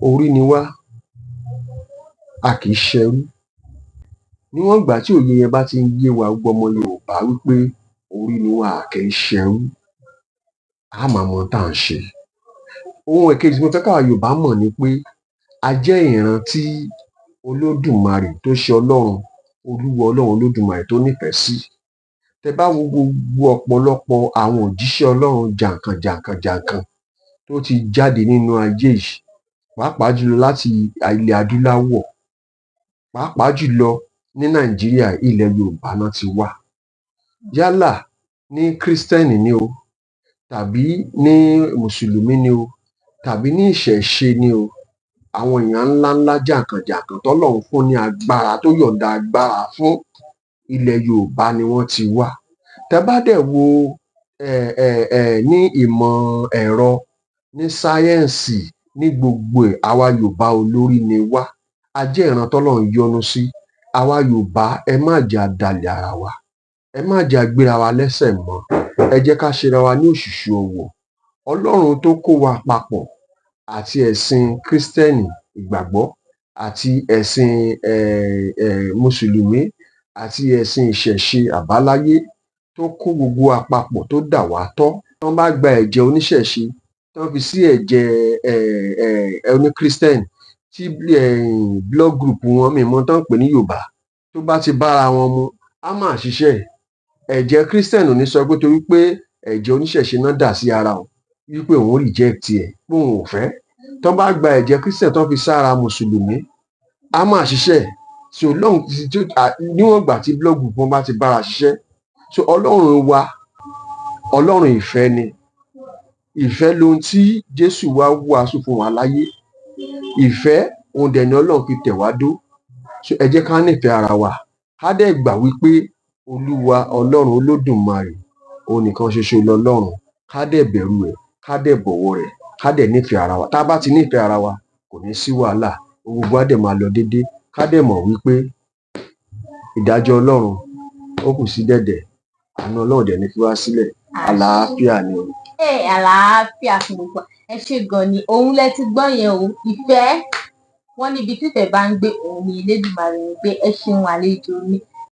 Orí ni wá, a kì í ṣẹrú. Níwọ̀n ìgbà tí òye yẹn bá ti ń yé wa, gbogbo ọmọ Yorùbá, wípé orí ni wá, a kì í ṣẹrú, a máa mọ ohun tá à ń ṣe. Ohun èkejì tí mo fẹ́ káwa Yorùbá mọ̀ ni pé a jẹ́ ìran tí Olódùmarè tó ṣe, Ọlọ́run Olúwa, Ọlọ́run Olódùmarè tó nífẹ̀ẹ́ sí. Tẹ bá wo gbogbo ọ̀pọ̀lọpọ̀ àwọn òjíṣẹ́ Ọlọ́run jàǹkàn jàǹkàn jàǹkàn tó ti jáde nínú ayé yìí, pàápàá jùlọ láti ilẹ̀ adúláwọ̀, pàápàá jùlọ ní Nàìjíríà, ilẹ̀ Yorùbá náà ti wá. Yálà ní Christian ni o, tàbí ní Mùsùlùmí ni o, tàbí ní ìṣẹ̀ṣe ni o, àwọn èèyàn ńláńlá jàǹkànjàǹkàn tọ́lọ́run fún ní agbára, tó yọ̀ǹda agbára fún, ilẹ̀ Yorùbá ni wọ́n ti wá. Tẹ́ bá dẹ̀ wo ẹ ẹ ẹ ní ìmọ̀ ẹ̀rọ, ní sáyẹ́ǹsì, ní gbogbo ẹ̀, àwa Yorùbá, olórí ni wá. A jẹ́ ìran tọ́lọ́run yọ́nú sí. Àwa Yorùbá, ẹ má jẹ́ á dalẹ̀ ara wa, ẹ má jẹ́ á gbéra wa lẹ́sẹ̀ mọ́. Ẹ jẹ́ ká ṣera wa ní òṣùṣù ọwọ̀. Ọlọ́run tó kó wa papọ̀, àti ẹ̀sìn Christian ìgbàgbọ́, àti ẹ̀sìn Mùsùlùmí, àti ẹ̀sìn ìṣẹ̀ṣe àbáláyé, tó kó gbogbo wa papọ̀, tó dà wá tọ́. Tán bá gba ẹ̀jẹ̀ oníṣẹ̀ṣe, tán fi sí ẹ̀jẹ̀ oní Christian, tí blood group wọn, mi mọ tán ń pè ní Yorùbá, tó bá ti bára wọn mu, á máa ṣiṣẹ́. Ẹ̀jẹ̀ Christian ò ní sọ pé torí pé ẹ̀jẹ̀ oníṣẹ̀ṣe náà dà sí ara òun, wípé òun reject ẹ̀, pé òun ò fẹ́. Tán bá gba ẹ̀jẹ̀ Christian, tán fi sára Mùsùlùmí, á máa ṣiṣẹ́. So lóhun níwọ̀n ìgbà tí blood group wọn bá ti bára ṣiṣẹ́. So Ọlọ́run wa, Ọlọ́run ìfẹ́ ni. Ìfẹ́ lohun tí Jésù wá wàásù fún wa láyé. Ìfẹ́ òun dẹ̀ ni Ọlọ́run fi tẹ̀ wá dó. So ẹ jẹ́ ká nífẹ̀ẹ́ ara wa, ká dẹ̀ gbà wípé Olúwa Ọlọ́run Olódùmarè, òun nìkan ṣoṣo lọlọ́run, ká dẹ̀ bẹ̀rù ẹ̀, ká dẹ̀ bọ̀wọ̀ rẹ̀, ká dẹ̀ nífẹ̀ẹ́ ara wa. Tá a bá ti nífẹ̀ẹ́ ara wa, kò ní sí wàhálà, ohun gbogbo á dẹ̀ máa lọ déédé. Ká dẹ̀ mọ̀ wípé ìdájọ́ Ọlọ́run ó kù sí dẹ̀dẹ̀. Àánú Ọlọ́run dẹ̀ ní fi wá sílẹ̀. Àlàáfíà ni o. Ẹ àlàáfíà fún gbogbo wa. Ẹ ṣé gan ni. Òun lẹ ti gbọ́ yẹn o. Ìfẹ́, wọ́n níbi tífẹ̀ẹ́ bá ń gbé, òun ni Elédùmarè ń gbé. Ẹ ṣeun, àlejò mi.